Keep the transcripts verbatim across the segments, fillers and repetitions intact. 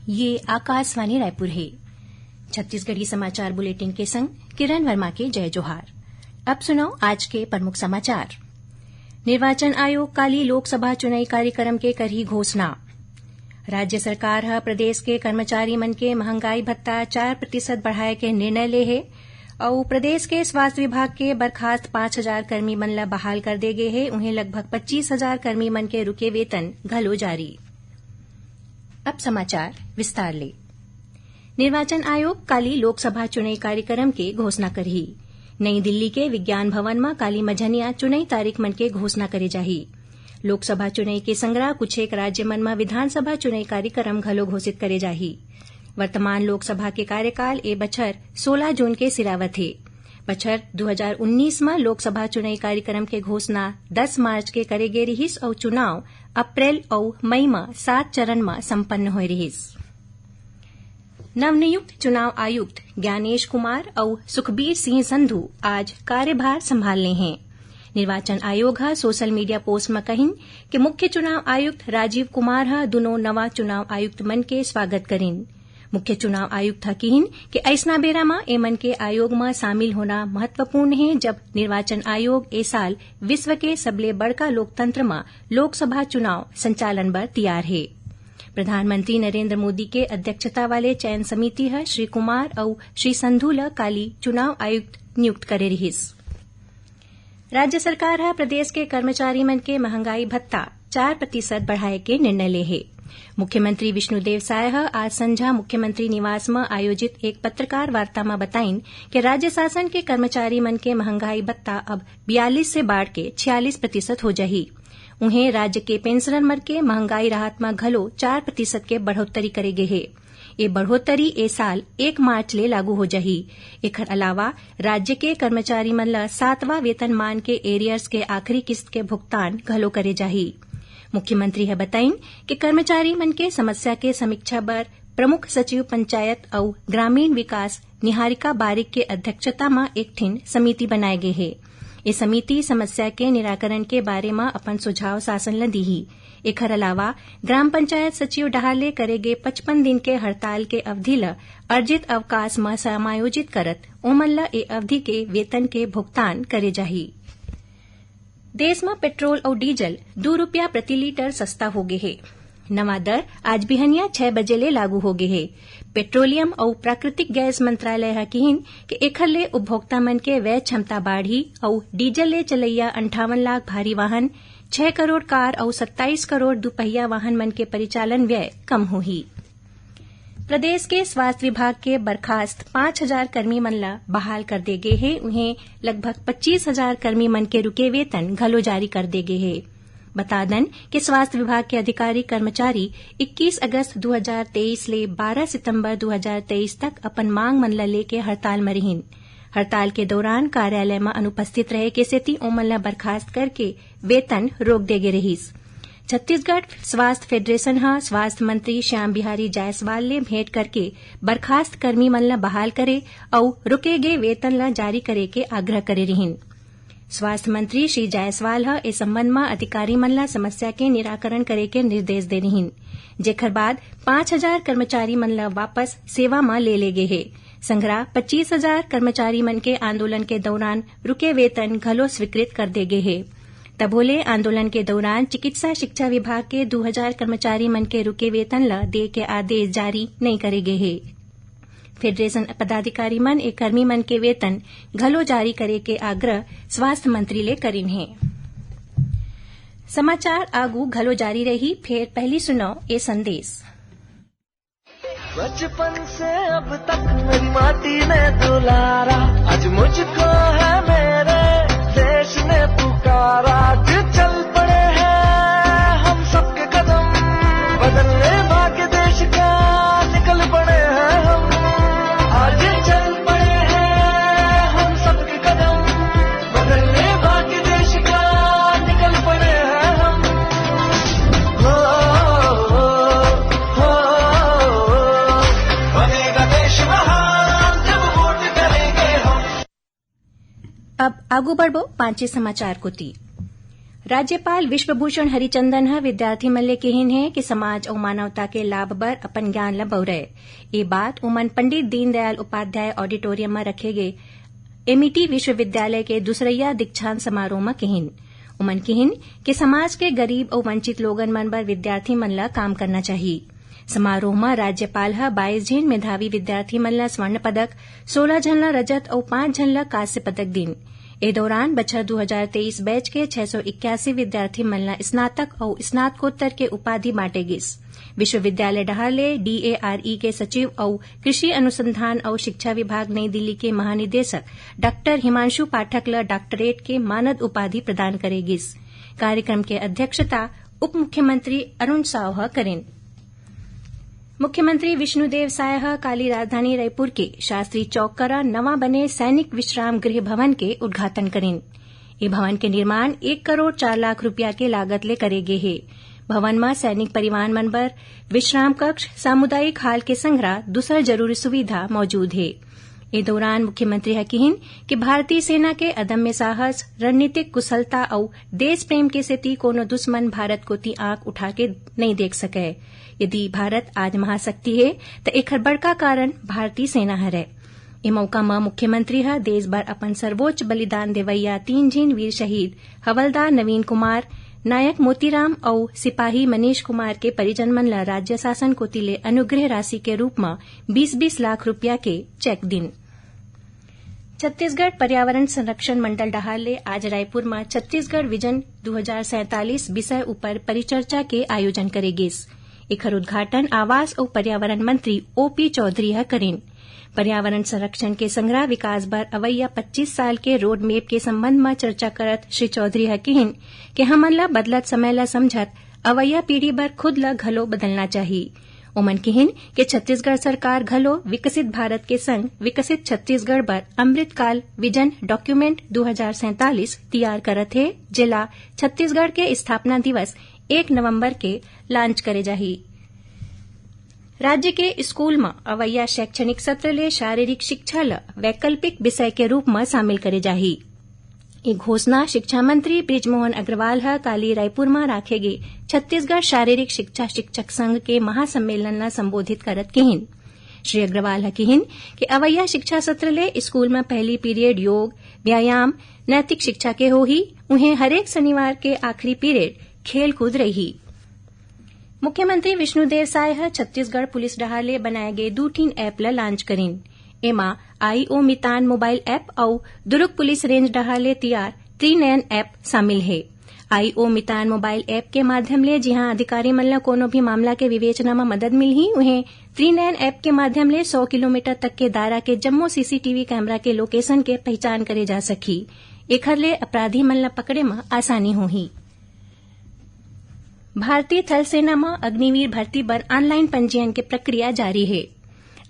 ये आकाशवाणी रायपुर हे। छत्तीसगढ़ी समाचार बुलेटिन के संग किरण वर्मा के जय जोहार। अब सुनव आज के प्रमुख समाचार। निर्वाचन आयोग काली लोकसभा चुनई कार्यक्रम के करही घोषणा। राज्य सरकार ह प्रदेश के कर्मचारी मन के महंगाई भत्ता चार प्रतिशत बढ़ाए के निर्णय ले हे अउ प्रदेश के स्वास्थ्य विभाग के बर्खास्त पाँच हजार कर्मी मन ल बहाल कर दे गे हे। उहें, लगभग पच्चीस हजार कर्मी मन के रुके वेतन घलो जारी। अब समाचार विस्तार ले। निर्वाचन आयोग काली लोकसभा चुनई कार्यक्रम के घोषणा करही। नई दिल्ली के विज्ञान भवन म काली मझनिया चुनई तारीख मन के घोषणा करे जाही। लोकसभा चुनई के संगरा कुछ एक राज्य मन म विधानसभा चुनई कार्यक्रम घलो घोषित करे जाही। वर्तमान लोकसभा के कार्यकाल ए बछर सोला जून के सिरावत हे। बछर दू हजार उन्नीस म लोकसभा चुनई कार्यक्रम के घोषणा दस मार्च के करे गे रिहिस अउ चुनाव अप्रैल अउ मई म सात चरण म संपन्न होए रिहिस। नवनियुक्त चुनाव आयुक्त ज्ञानेश कुमार अउ सुखबीर सिंह संधू आज कार्यभार संभाल ले हें। निर्वाचन आयोग ह सोशल मीडिया पोस्ट म कहिन कि मुख्य चुनाव आयुक्त राजीव कुमार ह दुनों नवा चुनाव आयुक्त मन के स्वागत करिन। मुख्य चुनाव आयुक्त ह किहिन कि अइसना बेरा म एमन के आयोग म शामिल होना महत्वपूर्ण हे, जब निर्वाचन आयोग ए साल विश्व के सबले बड़का लोकतंत्र म लोकसभा चुनाव संचालन बर तियार हे। प्रधानमंत्री नरेंद्र मोदी के अध्यक्षता वाले चयन समिति ह श्री कुमार अउ श्री संधू ल काली चुनाव आयुक्त नियुक्त करे रिहिस। राज्य सरकार ह प्रदेश के कर्मचारी मन के महंगाई भत्ता चार प्रतिशत बढ़ाए के निर्णय ले हे। मुख्यमंत्री विष्णुदेव साय ह आज संझा मुख्यमंत्री निवास म आयोजित एक पत्रकार वार्ता म बताइन कि राज्य शासन के कर्मचारी मन के महंगाई भत्ता अब बयालीस से बाढ़ के छियालीस प्रतिशत हो जाही। उहें, राज्य के पेंशनर मन के महंगाई राहत म घलो चार प्रतिशत के बढ़ोत्तरी करे गे हे। ए बढ़ोत्तरी ए साल एक मार्च ले लागू हो जाही। एखर अलावा राज्य के कर्मचारी मन ल सातवां वेतनमान के एरियर्स के आखिरी किस्त के भुगतान घलो करे जाही। मुख्यमंत्री ह बताइन कि कर्मचारी मन के समस्या के समीक्षा बर प्रमुख सचिव पंचायत अउ ग्रामीण विकास निहारिका बारिक के अध्यक्षता म एक ठिन समिति बनाए गे हे। ए समिति समस्या के निराकरण के बारे म अपन सुझाव शासन ल दीही। एखर अलावा ग्राम पंचायत सचिव डहार ले करे गे पचपन दिन के हड़ताल के अवधि ल अर्जित अवकाश म समायोजित करत ओमन ल ए अवधि के वेतन के भुगतान करे जाही। देश म पेट्रोल अउ डीजल दू रुपया प्रति लीटर सस्ता हो गे हे। नवा दर आज बिहनिया छह बजे ले लागू हो गे हे। पेट्रोलियम अउ प्राकृतिक गैस मंत्रालय ह किहिन कि एखर ले उपभोक्ता मन के व्यय क्षमता बाढ़ही अउ डीजल ले चलइया अंठावन लाख भारी वाहन, छह करोड़ कार अउ सत्ताईस करोड़ दुपहिया वाहन मन के परिचालन व्यय कम होही। प्रदेश के स्वास्थ्य विभाग के बर्खास्त पाँच हजार कर्मी मन ल बहाल कर दे गे हे। उहें, लगभग पच्चीस हजार कर्मी मन के रुके वेतन घलो जारी कर दे गे हे। बता दन कि स्वास्थ्य विभाग के अधिकारी कर्मचारी इक्कीस अगस्त दू हजार तेईस ले बारह सितंबर दू हजार तेईस तक अपन मांग मन ल लेके हड़ताल म रिहिन। हड़ताल के दौरान कार्यालय म अनुपस्थित रहे के सेती ओमन ल बर्खास्त करके वेतन रोक दे गे रिहिस। छत्तीसगढ़ स्वास्थ्य फेडरेशन ह स्वास्थ्य मंत्री श्याम बिहारी जायसवाल ले भेंट करके बर्खास्त कर्मी मन ल बहाल करे अउ रुके गे वेतन ल जारी करे के आग्रह करे रिहिन। स्वास्थ्य मंत्री श्री जायसवाल ह ए संबंध म अधिकारी मन ल समस्या के निराकरण करे के निर्देश दे रिहिन, जेखर बाद पाँच हजार कर्मचारी मन ल वापस सेवा म ले ले गे हे। संघरा पच्चीस हजार कर्मचारी मन के आंदोलन के दौरान रुके वेतन घलो स्वीकृत कर दे गे हे। तभो ले आंदोलन के दौरान चिकित्सा शिक्षा विभाग के दू हजार कर्मचारी मन के रुके वेतन ल दे के आदेश जारी नइ करे गे हे। फेडरेशन पदाधिकारी मन ए कर्मी मन के वेतन घलो जारी करे के आग्रह स्वास्थ्य मंत्री ले करिन हे। समाचार आगू घलो जारी रही, फेर पहली सुनव ए संदेश। बचपन से अब तक मेरी माटी ने दुलारा, आज मुझको है मेरे देश ने पुकारा। आज चल पड़े हैं हम सबके कदम, बदलने भाग्य देश का निकल पड़े हैं हम। आज चल पड़े हैं हम सबके कदम, बदलने भाग्य देश का निकल पड़े हैं हम। हो, हो, हो, बनेगा देश महान जब वोट करेंगे हम। अब आगू बढ़बो पांचे समाचार कोती। राज्यपाल विश्वभूषण हरिचंदन ह विद्यार्थी मन ले किहिन हे कि समाज अउ मानवता के लाभ बर अपन ज्ञान ल बउरय। ये बात उमन पंडित दीनदयाल उपाध्याय ऑडिटोरियम म रखे गे एमिटी विश्वविद्यालय के दूसरइया दीक्षांत समारोह म किहिन। उमन किहिन कि समाज के गरीब अउ वंचित लोगन मन बर विद्यार्थी मन ल काम करना चाही। समारोह म राज्यपाल ह बाईस झिन मेधावी विद्यार्थी मन ल स्वर्ण पदक, सोलह झन ल रजत अउ पांच झन ल कांस्य पदक दीन। ए दौरान बछर दू हजार तेईस बैच के छह सौ इक्यासी विद्यार्थी मन ल स्नातक अउ स्नातकोत्तर के उपाधि बांटे गिस। विश्वविद्यालय डहार ले डीएआरई के सचिव अउ कृषि अनुसंधान अउ शिक्षा विभाग नई दिल्ली के महानिदेशक डॉक्टर हिमांशु पाठक ल डॉक्टरेट के मानद उपाधि प्रदान करे गिस। कार्यक्रम के अध्यक्षता उप मुख्यमंत्री अरुण साव ह करिन। मुख्यमंत्री विष्णुदेव साय ह काली राजधानी रायपुर के शास्त्री चौक करा नवा बने सैनिक विश्राम गृह भवन के उद्घाटन करिन। ये भवन के निर्माण एक करोड़ चार लाख रुपया के लागत ले करे गे हे। भवन म सैनिक परिवार मन बर विश्राम कक्ष, सामुदायिक हाल के संघरा दूसर जरूरी सुविधा मौजूद हे। ए दौरान मुख्यमंत्री ह किहिन कि भारतीय सेना के अदम्य साहस, रणनीतिक कुशलता अउ देश प्रेम के सेती कोनो दुश्मन भारत कोति आंख उठा के नइ देख सकय। यदि भारत आज महाशक्ति हे, त एखर बड़का कारण भारतीय सेना हरय। ए मौका म मुख्यमंत्री ह देश बर अपन सर्वोच्च बलिदान देवइया तीन झिन वीर शहीद हवलदार नवीन कुमार, नायक मोतीराम अउ सिपाही मनीष कुमार के परिजन मन ल राज्य शासन कोति ले अनुग्रह राशि के रूप म बीस बीस लाख रुपया के चेक दिन। छत्तीसगढ़ पर्यावरण संरक्षण मंडल डहार ले आज रायपुर म छत्तीसगढ़ विजन दू हजार सैंतालीस विषय ऊपर परिचर्चा के आयोजन करे गिस। एखर उद्घाटन आवास अउ पर्यावरण मंत्री ओपी चौधरी ह करिन। पर्यावरण संरक्षण के संघरा विकास बर अवइया पच्चीस साल के रोड मैप के संबंध म चर्चा करत श्री चौधरी ह किहिन कि हमन ल बदलत समय ल समझत अवइया पीढ़ी बर खुद ल घलो बदलना चाही। ओमन किहिन कि छत्तीसगढ़ सरकार घलो विकसित भारत के संग विकसित छत्तीसगढ़ बर अमृतकाल विजन डॉक्यूमेंट दू हजार सैंतालीस तियार करत हे, जेला छत्तीसगढ़ के स्थापना दिवस एक नवंबर के लॉन्च करे जाही। राज्य के स्कूल म अवइया शैक्षणिक सत्र ले शारीरिक शिक्षा ल वैकल्पिक विषय के रूप म शामिल करे जाही। ये घोषणा शिक्षा मंत्री बृजमोहन अग्रवाल ह काली रायपुर म राखे गे छत्तीसगढ़ शारीरिक शिक्षा शिक्षक संघ के महासम्मेलन ल संबोधित करत किहिन। श्री अग्रवाल ह किहिन कि अवइया शिक्षा सत्र ले स्कूल म पहली पीरियड योग, व्यायाम, नैतिक शिक्षा के होही, उहें हरेक शनिवार के आखिरी पीरियड खेलकूद रही। मुख्यमंत्री विष्णुदेव साय ह छत्तीसगढ़ पुलिस डहार ले बनाए गे दू ठिन ऐप ल लॉन्च करिन। एमा आईओ मितान मोबाइल ऐप अउ दुर्ग पुलिस रेंज डहार ले तियार त्रिनयन ऐप शामिल हे। आईओ मितान मोबाइल ऐप के माध्यम ले जिहां अधिकारी मन ल कोनो भी मामला के विवेचना म मदद मिलही, उहें त्रिनयन ऐप के माध्यम ले सौ किलोमीटर तक के दायरा के जम्मो सीसीटीवी कैमरा के लोकेशन के पहचान करे जा सकही। एखर ले अपराधी मन ल पकड़े म आसानी होही। भारतीय थल सेना म अग्निवीर भर्ती बर ऑनलाइन पंजीयन के प्रक्रिया जारी हे।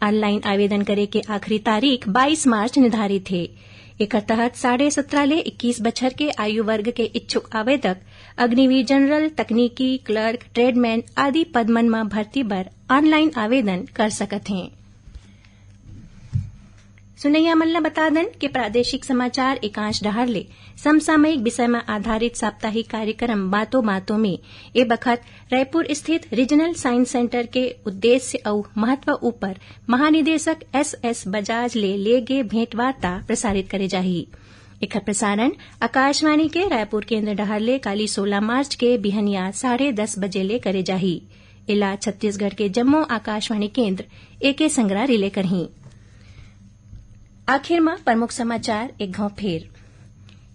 ऑनलाइन आवेदन करे के आखिरी तारीख बाईस मार्च निर्धारित हे। एकर तहत साढ़े सत्रह ले इक्कीस बछर के आयु वर्ग के इच्छुक आवेदक अग्निवीर जनरल, तकनीकी, क्लर्क, ट्रेडमैन आदि पद मन म भर्ती बर ऑनलाइन आवेदन कर सकत हें। सुनइया मन ल बता दन कि प्रादेशिक समाचार एकांश डहार ले समसामयिक विषय म आधारित साप्ताहिक कार्यक्रम बातों बातों में ए बखत रायपुर स्थित रीजनल साइंस सेंटर के उद्देश्य अउ महत्व ऊपर महानिदेशक एस एस बजाज ले ले गे भेंटवार्ता प्रसारित करे जाही। एखर प्रसारण आकाशवाणी के रायपुर केंद्र डहार ले काली सोलह मार्च के बिहनिया साढ़े दस बजे ले करे जाही। एला छत्तीसगढ़ के जम्मो आकाशवाणी केंद्र एके संगरा रिले करही। आखिर म प्रमुख समाचार एक घाव फेर।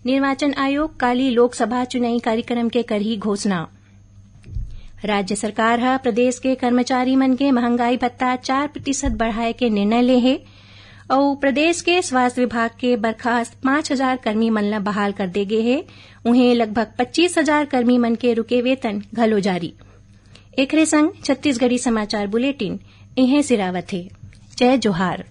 निर्वाचन आयोग काली लोकसभा चुनाई कार्यक्रम के करही घोषणा। राज्य सरकार ह प्रदेश के कर्मचारी मन के महंगाई भत्ता चार प्रतिशत बढ़ाए के निर्णय ले हे अउ प्रदेश के स्वास्थ्य विभाग के बर्खास्त पांच हजार कर्मी मन ल बहाल कर दे गे हे। उहें लगभग पच्चीस हजार कर्मी मन के रुके वेतन घलो जारी। एखरे संग छत्तीसगढ़ी समाचार बुलेटिन इहें सिरावत हे। जय जोहार।